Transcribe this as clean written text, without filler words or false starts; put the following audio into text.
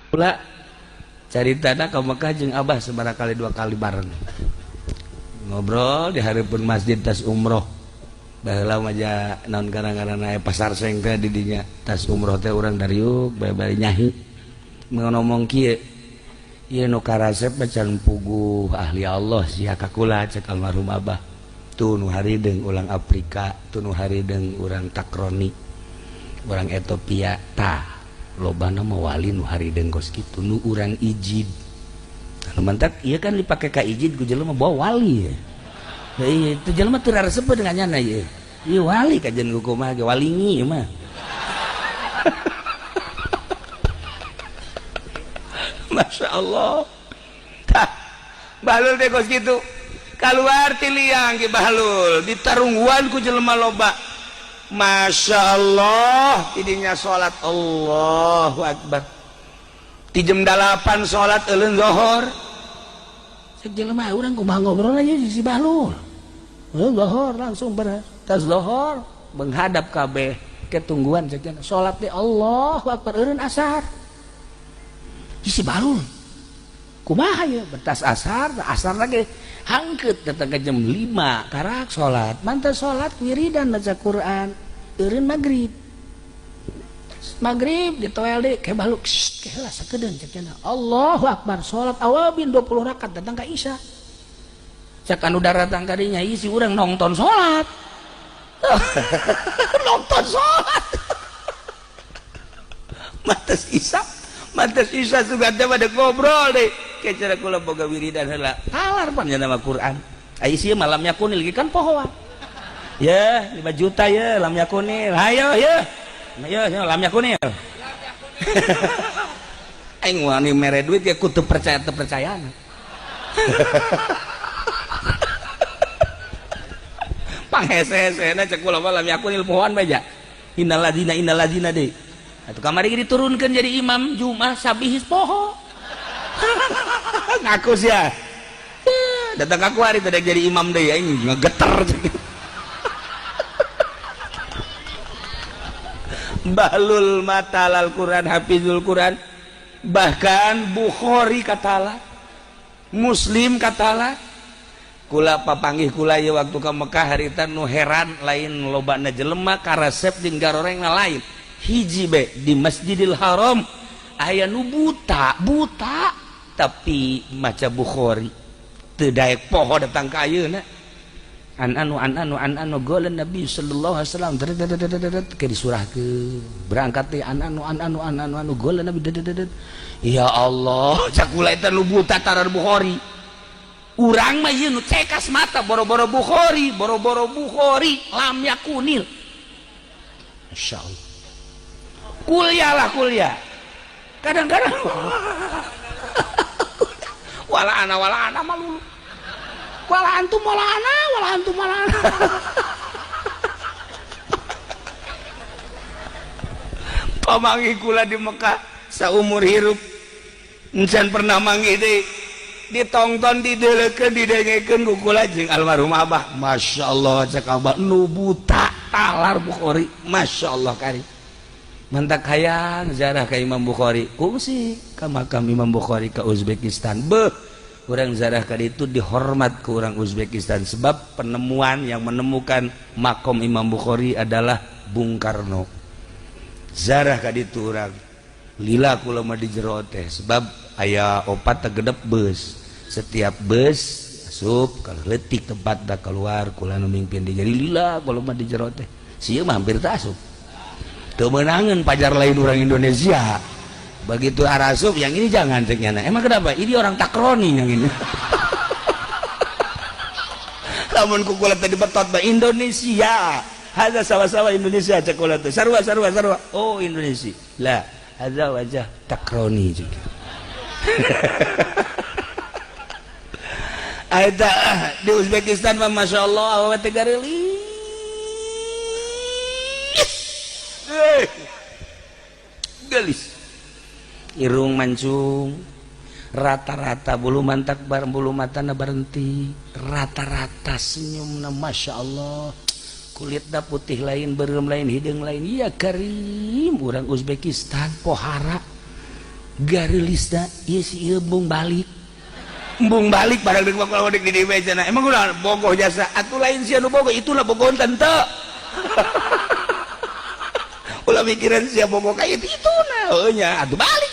Pula caritana ka Mekah jeung Abah sabaraha kali dua kali bareng. Ngobrol di hareupeun masjid tas umroh. Baheula mah ja naon gara-garana aya pasar seng teh di dinya tas umroh teh urang dariuk bae-bae nyahi. Ngomong kieu, ieu nu karasep can puguh ahli Allah sia ka kula cek almarhum Abah. Tuh nu harideung urang Afrika, tuh nu harideung urang Takroni, urang Ethiopia tah. Lobana mah wali nu harideung kos kitu nu urang ijid. Anu mantak ieu kan dipake ka ijid ku jelema bawa wali ya. Ieu teu jelema teu raresep dengan nyana ieu. Ieu wali kajian ku kumaha ge walingi ieu mah. Masya Allah. Tah, bahlul teh kos kitu. Kaluar ti liang ki bahlul ditarungguan ku jelema loba. Masya Allah tidinya salat Allahu Akbar di jam 8 salat euleun zuhur cek jelema urang kumaha ngobrol aja si Bahlul zuhur langsung beres tas zuhur menghadap kabeh ketungguan cek salat di Allahu Akbar euleun asar si Bahlul kumaha ye bertas asar asar lagi hangkeut datang ke jam 5 karak salat mantap salat wiridan baca Quran eureun magrib magrib ditoel deui ke baluk keheula sakedeun cek cenah Allahu Akbar salat awabin 20 rakaat datang ka Isya cek anu daratang ka dinya isi urang nonton salat nonton salat matas Isya matas Isya sugan teh pada ngobrol deh cara kula boga wiridan heula talar pan nya nama Quran ai ieu malam yakunil ge kan pohoan ya 5 juta ya lam yakunil hayo ya ayo lam yakunil aing wani mere duit ge kudu percaya teu percayaan panghese-hesena cek kula mah lam yakunil pohoan bae ja innal ladina deui atuh kamari ge diturunkeun jadi imam Jumat sabihis poho ngaku sih ya datang aku hari tadi jadi imam deh ya ini ngegeter Bahlul matalal Quran hafizul Quran bahkan Bukhari katala Muslim katala kula papanggih kula ye waktu ke Mekah harita nu heran lain lobana jelema karesep jeung garorengna lain hiji be di Masjidil Haram aya nu buta buta tapi maca Bukhari teu daek poho datang ka ayeuna an anu an anu an anu golan Nabi sallallahu alaihi wasallam ke disurahkeun berangkat teh an anu an anu an anu anu golan Nabi ya Allah cak kula eta nu buta tarar Bukhari urang mah ieu nu cekas mata boro-boro Bukhari boro-boro Bukhari lam yakunil masyaallah kuliah lah kuliah kadang-kadang wala ana malulu wala antum wala ana wala antum wala ana pamanggih kula di Mekah saumur hirup encan pernah manggih deui ditongton dideulekeun didengekeun ku kula jeung almarhum Abah Masya Allah cek Abah nu buta talar Bukhari Masya Allah kari mantak hayang ziarah ka Imam Bukhari kungsi ka makam Imam Bukhari ka Uzbekistan beuh urang ziarah ka ditu dihormat ku urang Uzbekistan sebab penemuan yang menemukan makom Imam Bukhari adalah Bung Karno ziarah ka ditu urang lila kula mah di jero teh sebab aya opat tegedep bus setiap bus asup kalau leutik tempat da keluar kula nu mingpin di jadi lila kula mah di jero teh sieun mah hampir teu asup kemenangan pajar lain orang Indonesia begitu arasup yang ini jangan ceknya emang kenapa ini orang takroni yang ini lamun kukula tadi betot ba Indonesia hadza sawa-sawa Indonesia cek kula teh sarua sarua sarua oh Indonesia lah hadza wajah takroni juga eta di Uzbekistan mah Masya Allah awewe teh gareulis gelis irung mancung rata-rata bulu mantak bareng bulu matana berhenti rata-rata senyumna Masya Allah kulitna putih lain berem lain hidung lain ya karim urang Uzbekistan pohara Gareulisna ieu si ieu embung balik. Embung balik barang deuk kalau dek di dieu cenah. Emang ulah bogoh jasa atuh lain sia nu bogoh, itulah bogoh tente. Ulah mikiran sia bogoh ka itu, itu nah heuh nya atuh balik.